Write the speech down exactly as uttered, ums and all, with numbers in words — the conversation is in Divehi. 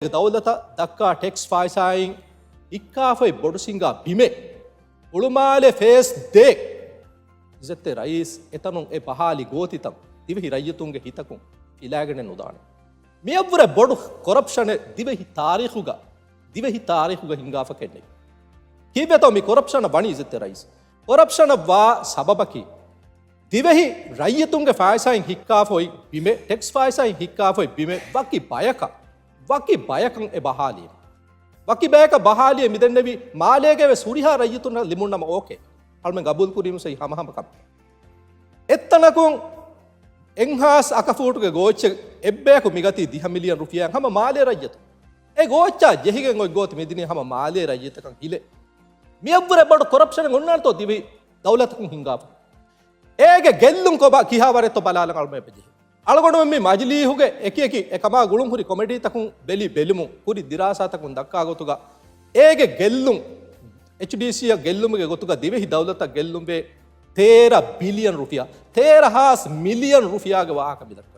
ދައުލަތަށް ދައްކާ ޓެކްސް ފާއިސާއިން ހިއްކާފައި ބޮޑު ސިނގާ ބިމެއް ހުޅުމާލެ ފޭސް ދޭ. އިއްޒަތްތެރި ރައީސް، އެތަނުން އެ ބަހާލި ގޯތިތައް ދިވެހި ރައްޔިތުންގެ ހިތަކުން ފިލާގެނެއް ނުދާނެ. މިއަށްވުރެ ބޮޑު ކޮރަޕްޝަނެއް ދިވެހި ތާރީޚުގަ، ދިވެހި ތާރީޚުގަ ހިނގާފަކެއް ނެތް. ކީއްވެތޯ މި ކޮރަޕްޝަނަށް ވަނީ އިއްޒަތްތެރި ރައީސް؟ ކޮރަޕްޝަނަށް ވާ ސަބަބަކީ، ދިވެހި ރައްޔިތުންގެ ފާއިސާއިން ހިއްކާފައި ބިމެއް، ޓެކްސް ފާއިސާއިން ހިއްކާފައި ބިމެއް ވަކި ބަޔަކަށް، ވަކި ބަޔަކަށް އެ ބަހާލީ. ވަކި ބަޔަކަށް ބަހާލީ މިދެންނެވި މާލޭގައިވެސް ހުރިހާ ރައްޔިތުންނަށް ލިބުންނަމަ އޯކޭ. އަޅުމެން ގަބޫލު ކުރީމުސް އެއީ ހަމަހަމަ ކަމެއް. އެއްތަނަކުން އެއްހާސް އަކަފޫޓުގެ ގޯއްޗެއް އެއްބަޔަކު މިގަތީ ދިހަ މިލިއަން ރުފިޔާއިން ހަމަ މާލޭ ރައްޔިތުން. އެ ގޯއްޗާ ޖެހިގެން އޮތް ގޯތި މިދިނީ ހަމަ މާލޭ ރައްޔިތަކަށް ހިލެއް. މިއަށްވުރެ ބޮޑު ކޮރަޕްޝަނެއް އޮންނާނެތޯ ދިވެހި ދައުލަތަކުން ހިނގާފަ؟ އޭގެ ގެއްލުން ކޮބާ ކިހާ ވަރެއްތޯ ބަލާލަން އަޅުމެ އެބަޖެހޭ. އަޅުގަނޑުމެން މި މަޖިލީހުގެ އެކި އެކި އެކަމާ ގުޅުން ހުރި ކޮމެޑީތަކުން ބެލި ބެލުމުން ކުރި ދިރާސާތަކުން ދައްކާ ގޮތުގަ އޭގެ ގެއްލުން، އެޗްޑީސީއަށް ގެއްލުމުގެ ގޮތުގަ ދިވެހި ދައުލަތަށް ގެއްލުންވޭ ތޭރަ ބިލިއަން ރުފިޔާ، ތޭރަ ހާސް މިލިއަން ރުފިޔާގެ ވާހަކަ މިދައްކަ.